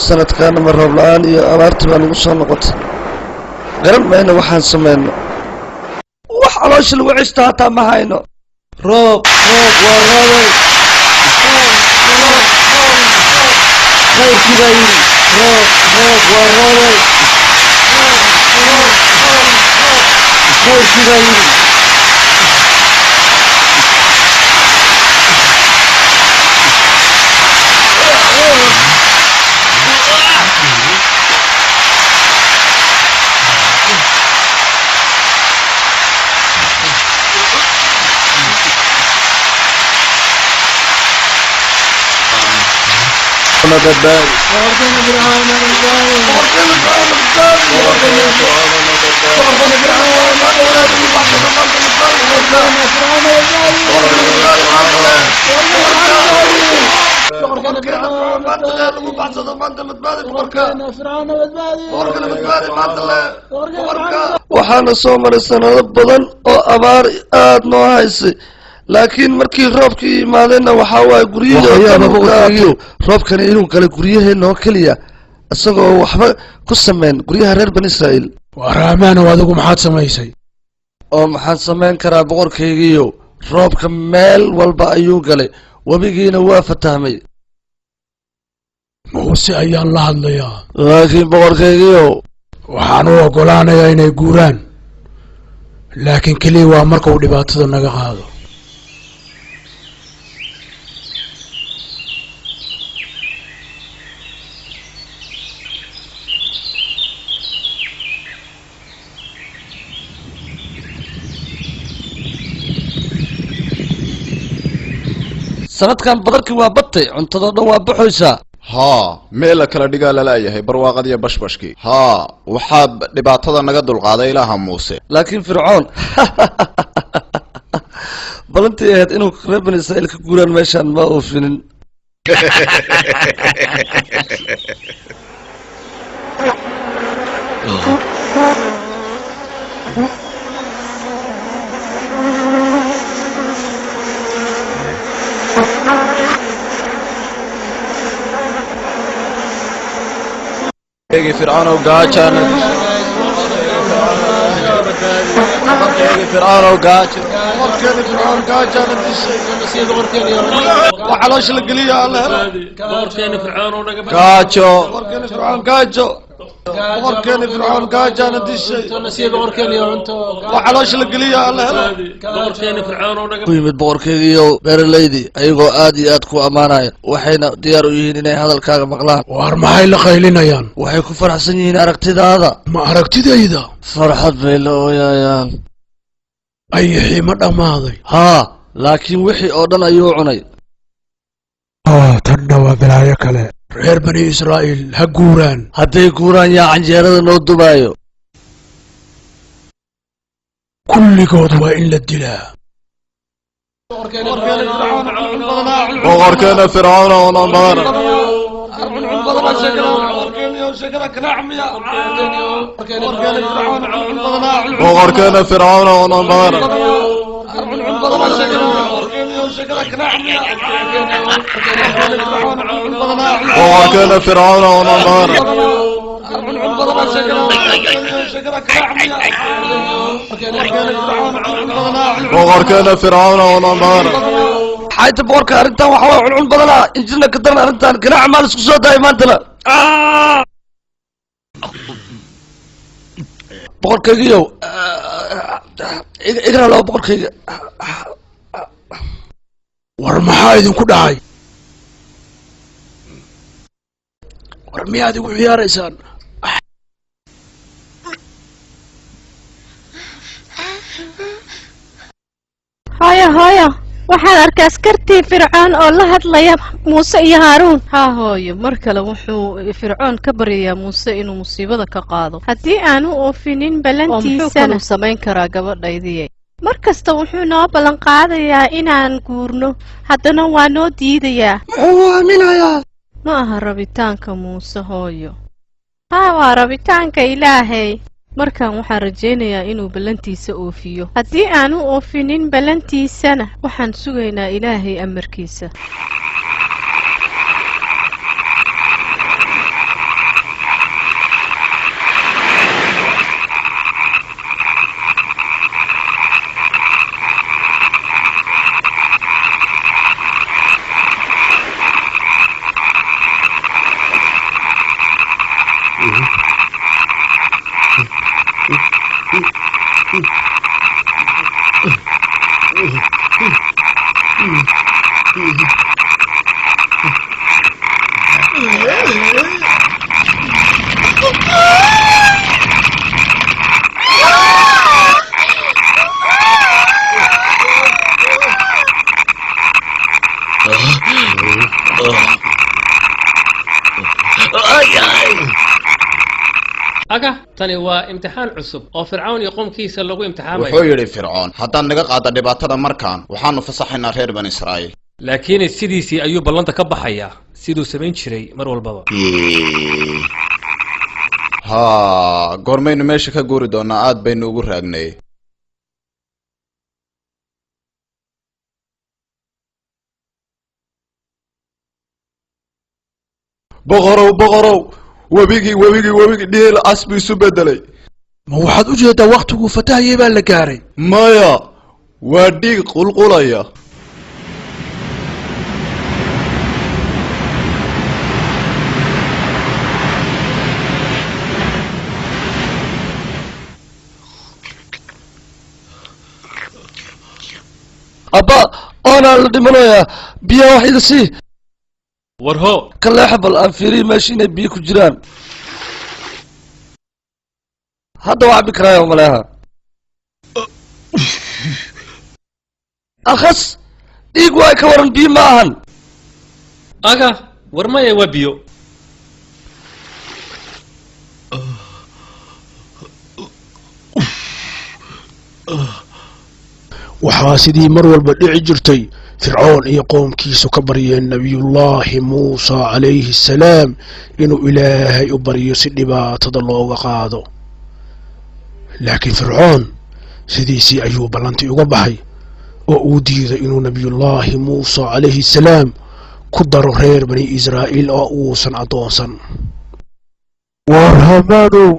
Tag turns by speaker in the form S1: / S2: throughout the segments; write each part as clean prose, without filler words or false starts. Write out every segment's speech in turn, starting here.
S1: Sanadkaana ma roob la'aan iyo abaartii baa nagu soo noqotay. Garan mayno waxaan samayno. Wax caloosha lagu cishto hataa ma hayno. Roob, roob, waa roobay. Khayrkii baa yidhi, roob, roob, waa roobay. Khayrkii baa yidhi. Waxaana soo maray sanado badan oo abaar aad noo haysay, laakiin markii roobkii yimaadeenna waxaa waaye guryihii. Roobkani inuu galay guryaheenna oo keliya, isagoo waxba ku sameyn guryaha reer Bani Israa'iil.
S2: Waar Haamaanow, adigu maxaad samaysay?
S1: Oo maxaan samayn karaa, boqorkaygiiyo? Roobka meel walba ayuu galay, webigiina waa fatahmay.
S2: Muuse ayaan la hadlayaa.
S1: Laakiin boqorkaygiiyo,
S2: Waxaan u oggolaanayaa inay guuraan, laakiin keliya waa marka uu dhibaatada naga qaado.
S1: Sanadkan badarkii waa batay, cuntadoo dhan waa baxaysaa.
S3: Haa, meel la kala dhigaa lalaayahay barwaaqadiyo bashbashkii. Haa, waxaa dhibaatada naga dulqaaday Ilaaha Muuse.
S1: Laakiin Fircoon balantii ahayd inuu reer Bani Israa'iil ka guuraan meeshaan ma oofinin.
S3: Fircoonow gaajana, Fircoonow gaajo.
S1: Boqorkeena Fircoon gaajaana dishay. Wax caloosha la geliyo alla helo.
S3: Gaajo.
S1: Boqorkeena Fircoon gaajo, boqorkeena Fircoon gaajaana dishay. Wax caloosha la geliyo alla helo. Ku yimid boqorkeygiiyo beeralaydii ayagoo aad iyo aad ku ammaanaya, waxayna diyaar u yihiin inay hadalkaaga maqlaan.
S2: Waar maxay la qaylinayaan?
S1: Waxay ku faraxsan yihiin aragtidaada.
S2: Ma aragtidayda?
S1: Farxad bay la ooyayaan.
S2: Ayaxii ma dhammaaday?
S1: Haa, laakiin wixii oo dhan ayuu cunay.
S2: Tanna waa balaayo kale. Reer Bani Israa'iil ha guuraan.
S1: Hadday guuraan, yaa canjeerada noo dubaayo?
S2: Kulligood waa in la dilaa.
S3: Boqorkeena Fircoon oo badan. Boqorkeena Fircoon oo badan. Boqorkeena Fircoon oo badan. Boqorkeena Fircoon oo badan.
S1: Xayta boqorka, arrintan waxa waa cuncun badanaa, injirna ka daran. Arrintan ganaaca maal isku soo daayay maantana. Boqorkaygiyow, igana loo boqorkayga.
S2: War maxaa idinku dhacay? War miyaad igu ciyaaraysaan?
S4: Hooyo, hooyo, waxaan arkay askartii Fircoon oo la hadlaya Muuse iyo Haaruun.
S5: Haa hooyo, mar kale wuxuu Fircoon ka baryayaa Muuse inuu musiibada ka qaado.
S4: Haddii aanu oofinin
S5: Oo muxuu
S4: ballantiisana
S5: kaluu samayn karaa, gabadhaydii?
S4: Mar kasta wuxuu noo ballan qaadayaa inaan guurno, haddana waa noo diidayaa.
S1: Muxuu aaminayaa?
S5: Ma aha rabitaanka Muuse, hooyo.
S4: Haa, waa rabitaanka Ilaahay.
S5: Markan waxaan rajaynayaa inuu ballantiisa oofiyo.
S4: Haddii aanu oofinin ballantiisana,
S5: Waxaan sugaynaa Ilaahay amarkiisa.
S6: Aga, tani waa imtixaan cusub oo Fircawn iyo qoomkiisa lagu imtixaamayo.
S3: Wuxuu yidhi Fircoon, haddaan naga qaada dhibaatada markaan, waxaanu fasaxaynaa reer Bani Israa'iil.
S6: Laakiin sidiisii ayuu ballanta ka baxayaa, siduu samayn jiray mar walbaba.
S3: Haa, goormaynu meesha ka guuri doonaa? Aad baynu ugu raagnay. Boqorow, boqorow, webigii webigii webigii dhiil cas buu isu bedelay.
S2: Ma waxaad u jeedaa wakhtiguu fatahayay baa la gaaray?
S3: Maya, waa dhiig qulqulaya.
S1: Abba, oonaa la dhimanayaa, biyaha wax iga sii.
S6: War hoo.
S1: Ka leexa, bal aan fiiriyi meesha inay biyo ku jiraan. Hadda waa cabbi karaaya maleeha. Akhas, dhiig waay, ka waran? Biyo ma ahan.
S6: Aga, war maya, waa biyo.
S2: Waxaa sidii mar walba dhici jirtay Fircoon iyo qoomkiisu ka baryeen Nebiyullaahi Muusa calayhi assalaam inuu Ilaahay u baryo si dhibaatada looga qaado, laakiin Fircoon sidiisii ayuu ballantii uga baxay oo uu diiday inuu Nebiyullaahi Muusa calayhi assalaam ku daro reer Bani Israa'iil oo uusan addoonsan.
S7: War Hamaanow.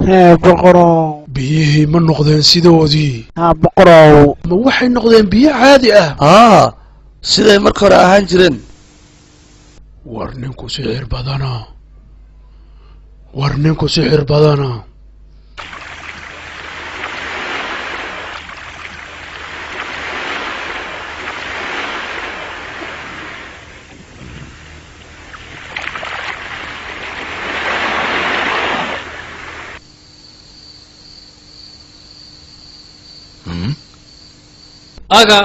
S7: Hee, boqorow.
S2: Biyihii ma noqdeen sidoodii?
S7: Haa, boqorow.
S2: Ma waxay noqdeen biyo caadi ah?
S1: Haa, siday marka hore ahaan jireen.
S2: War ninku sixir badana, war ninku sixir badana.
S6: Aga,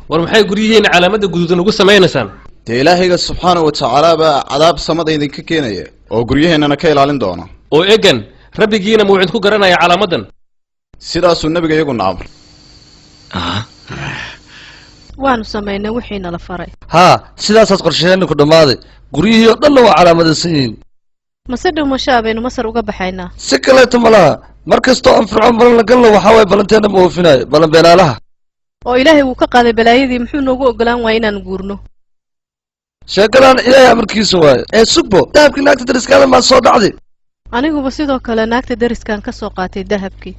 S6: war maxay guryihiina calaamadda guduudan ugu samaynaysaan?
S3: Dee Ilaahayga subxaana wa tacaala baa cadaab samada idinka keenaya oo guryaheennana ka ilaalin doona.
S6: Oo egan, rabbigiina muu idinku garanaya calaamaddan?
S3: Sidaasuu nebiga iyaguna amray.
S5: Waanu samaynay wixii nala faray.
S1: Haa, sidaasaas qorshaheenna ku dhammaaday, guryihii oo dhanna waa calaamadaysan yihiin.
S5: Mase dhuumashaa baynu Masar uga baxaynaa?
S1: Si kaleeto ma laha, mar kastoo aan Fircoon balan la galno, waxaa waye ballanteenna ma oofinayo, ballan beenaalaha.
S5: Oo Ilaahay wuu ka qaaday balaayadii, muxuu noogu ogolaan waaya inaan guurno?
S1: Sheekadan Ilaahay amarkiisa waaye. Ee sugbo, dahabkii naagta dariskaada maa soo dhacday?
S5: Aniguba sidoo kale naagta deriskan ka soo qaatay dahabkii.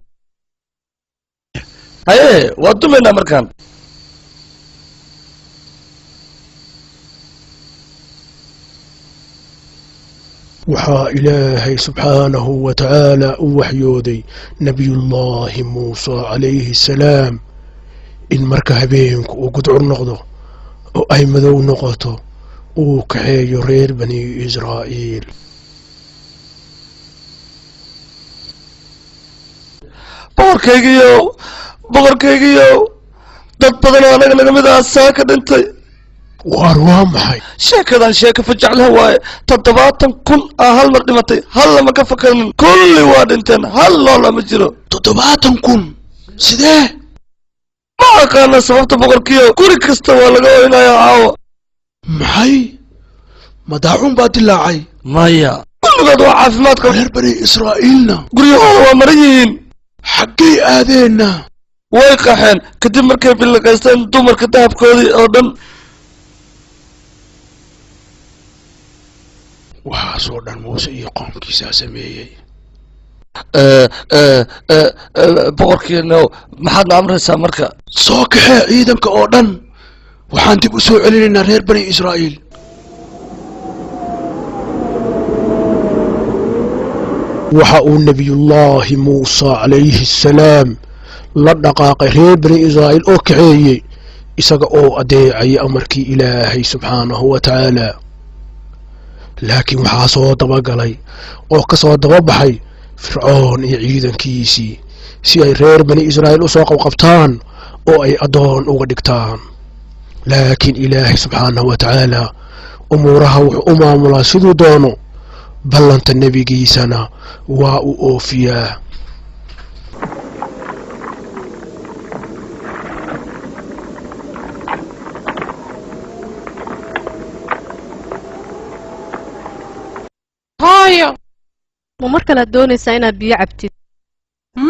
S1: Haye, waa dumaynaa markaan.
S2: Waxaa Ilaahay subxaanahu wa tacaala u waxyooday Nebiyullaahi Muuse calayhi salaam in marka habeenku uu gudcur noqdo oo ay madow noqoto uu kaxeeyo reer Bani Israa'iil.
S1: Boqorkaygiiyow, boqorkaygiiyow, dad badan oo anaga naga mid ah saa ka dhintay.
S2: Waar waa maxay
S1: sheekadan? Sheeko fajacleh waaye. 70,000 aa hal mar dhimatay, hal lama ka fakarin, kulli waa dhinteen, hal noola ma jiro.
S2: 70,000? Sidee?
S1: Ma aqaana sababta, boqorkiyo, guri kasta waa laga oynayaa caawa.
S2: Maxay, madaacuun baa dilaacay?
S1: Maya, kulligood waa caafimaad qaba.
S2: Reer Bani Israa'iilna?
S1: Guryahooda waa maran yihiin.
S2: Xaggay aadeenna?
S1: Way qaxeen kadib markay billiqaysteen dumarka dahabkoodii oo dhan.
S2: Waxaasoo dhan Muuse iyo qoomkiisaa sameeyey.
S1: Boqorkiino, maxaadna amraysaa marka?
S2: Soo kaxee ciidanka oo dhan, waxaan dib u soo celinaynaa reer Bani Israa'iil. Waxa uu Nebiyullaahi Muuse calayhi assalaam la dhaqaaqay reer Bani Israa'iil oo kaxeeyey Isaga oo adeecaya amarkii Ilaahay subxaanahu wa tacaala. Laakiin waxaa soo dabagalay oo ka soo dababaxay Fircoon iyo ciidankiisii si ay reer Bani Israa'iil u soo qabqabtaan oo ay addoon uga dhigtaan. Laakiin Ilaahay subxaanahu wa tacaala umuuraha wuxuu u maamulaa siduu doono, ballanta nebigiisana waa uu oofiyaa.
S8: Hooyo,
S5: Ma mar kalead doonaysaa inaad biyo cabtid?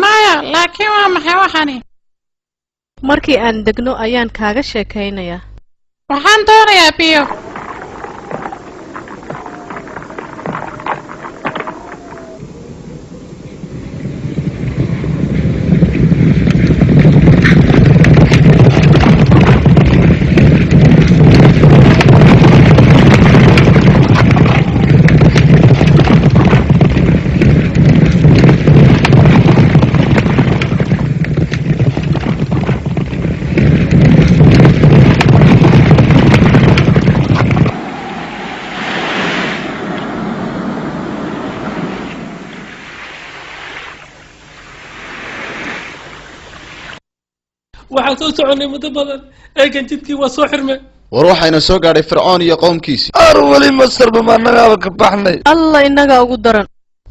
S8: Maya, laakiin waa maxay waxani?
S5: Markii aan degno ayaan kaaga sheekaynayaa.
S8: Waxaan doonayaa biyo.
S6: Waxaan soo soconnay muddo badan, eegan jidkii waa soo xirmay.
S3: War waxayna soo gaadhay Fircoon iyo qowmkiisii.
S1: Ar weli Masarba ma annagaaba ka baxnay?
S5: Alla innagaa ugu daran.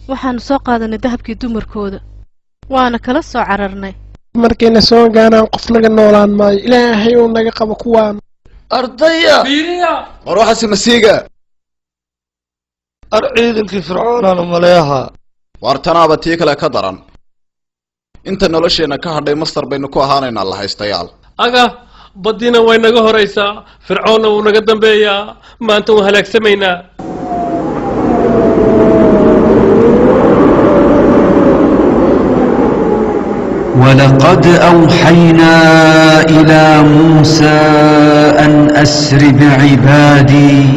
S5: Waxaannu soo qaadanay dahabkii dumarkooda, waana kala soo cararnay.
S9: Markayna soo gaaraan qof naga noolaan maayo. Ilaahay uu naga qabo kuwaan.
S1: Ardaya.
S6: Fiiriya.
S3: War waxaasi masiiga.
S1: Ar ciidankii Fircoonaan umaleeha.
S3: Waar tanaaba tii kale ka daran. Inta nolosheenna ka hadhay Masar baynu ku ahaanaynaa la haystayaal.
S6: Aga baddiina way naga horaysaa, Fircoonna wuu naga dambeeyaa. Maanta waan halaagsamaynaa.
S10: ولقد أوحينا إلى موسى أن أسر بعبادي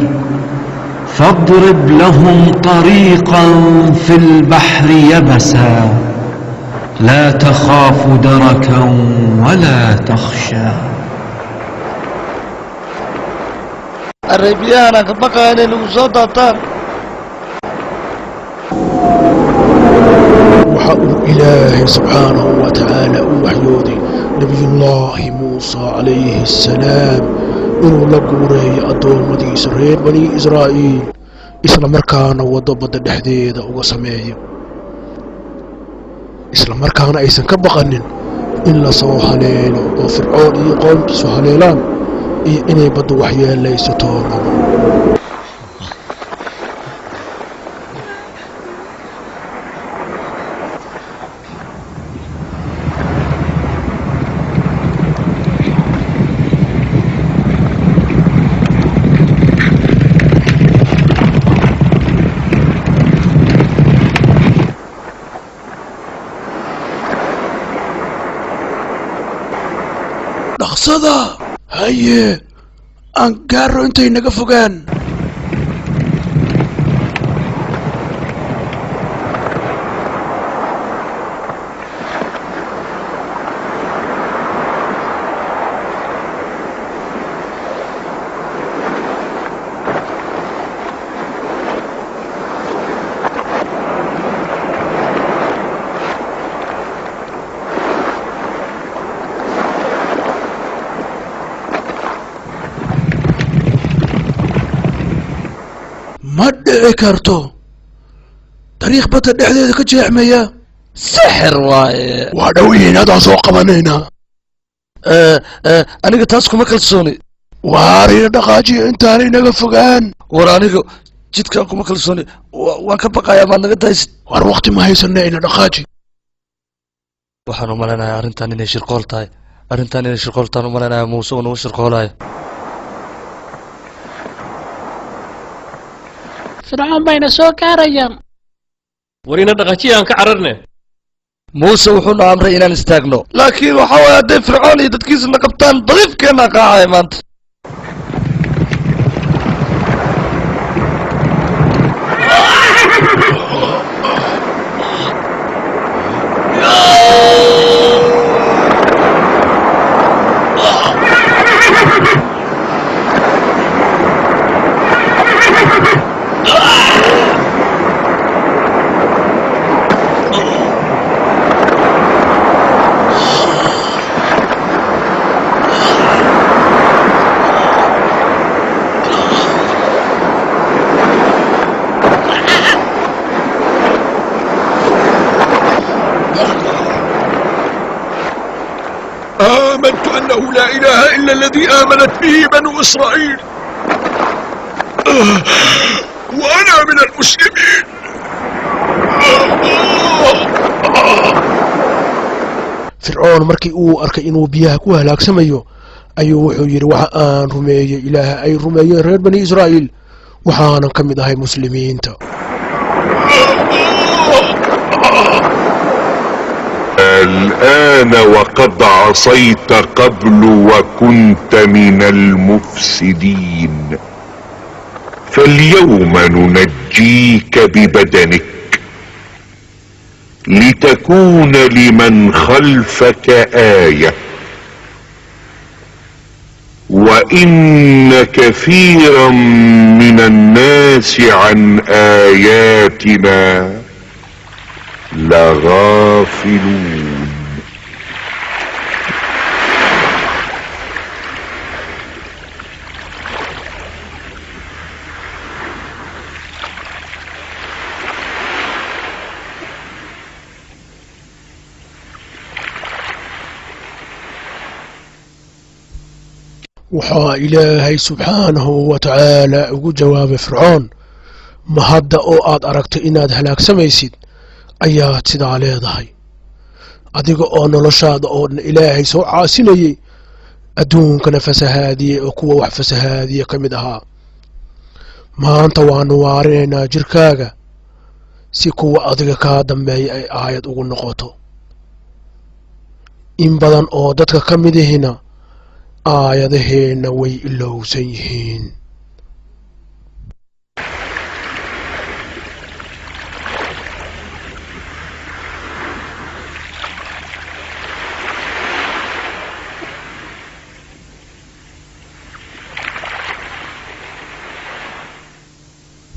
S10: فاضرب لهم طريقا في البحر يبسا لا تخاف دركا ولا تخشى.
S1: Arreebiyahanaan ka baqaya inay nagu soo daataan.
S2: Waxa uu Ilaahay subxaanahu wa tacaala u waxyooday Nebiyullaahi Muusa calayhi assalaam inuu la guureeyo addoommadiisa reer Bani Israa'iil, isla markaana waddo badda dhexdeeda uga sameeyo, isla markaana aysan ka baqanin in la soo haleelo oo Fircoon iyo qoomkiisu haleelaan iyo inay baddu waxyeelayso toonaba. Dhaqsada, haye, aan gaaro intay naga fogaan. Ma dhici karto dariiq badda dhexdeeda ka jeexmaya.
S1: Sixir waaye.
S2: Waa dhow yihiin, haddaan soo qabanaynaa.
S1: Aniga taas kuma kalsooni.
S2: Waarina dhaqaajiyo intaanay naga fogaan.
S1: War aniga jidkaan kuma kalsooni, waan ka baqayaa, maad naga daysid.
S2: War waqti ma haysana, ina dhaqaaji.
S1: Waxaan u malaynayaa arrintan inay shirqool tahay, arrintan inay shirqool tahan u malaynayaa. Muuse uu nagu shirqoolayo.
S8: Fircoon bayna soo gaarayaan.
S6: War ina dhaqaajiya, aan ka cararne.
S1: Muuse wuxuuna amray inaan istaagno, laakiin waxa waye hadday Fircoon iyo dadkiisa na qabtaan dadiifkeennaa qaacaya maanta.
S11: أنه لا إله إلا الذي آمنت به بنو إسرائيل وأنا من المسلمين.
S2: Fircoon markii uu arkay inuu biyaha ku halaagsamayo ayuu wuxuu yidhi, waxa aan rumeeyey Ilaaha ay rumeeyeen reer Bani Israa'iil, waxaanan ka mid ahay muslimiinta.
S12: الآن وقد عصيت قبل وكنت من المفسدين، فاليوم ننجيك ببدنك لتكون لمن خلفك آية، وإن كثيرا من الناس عن آياتنا لغافلون.
S2: Waxaa Ilaahay subxaanahu wa tacaala ugu jawaabay Fircoon, ma hadda oo aad aragtay inaad halaagsamaysid ayaad sidaa leedahay, adiga oo noloshaada oo dhan Ilaahay soo caasinayey, adduunkana fasahaadiyey oo kuwa wax fasahaadiye ka mid ahaa. Maanta waannu waarinaynaa jirkaaga si kuwa adiga kaa dambeeya ay aayad ugu noqoto. In badan oo dadka ka midihina aayadaheenna way ilowsan yihiin.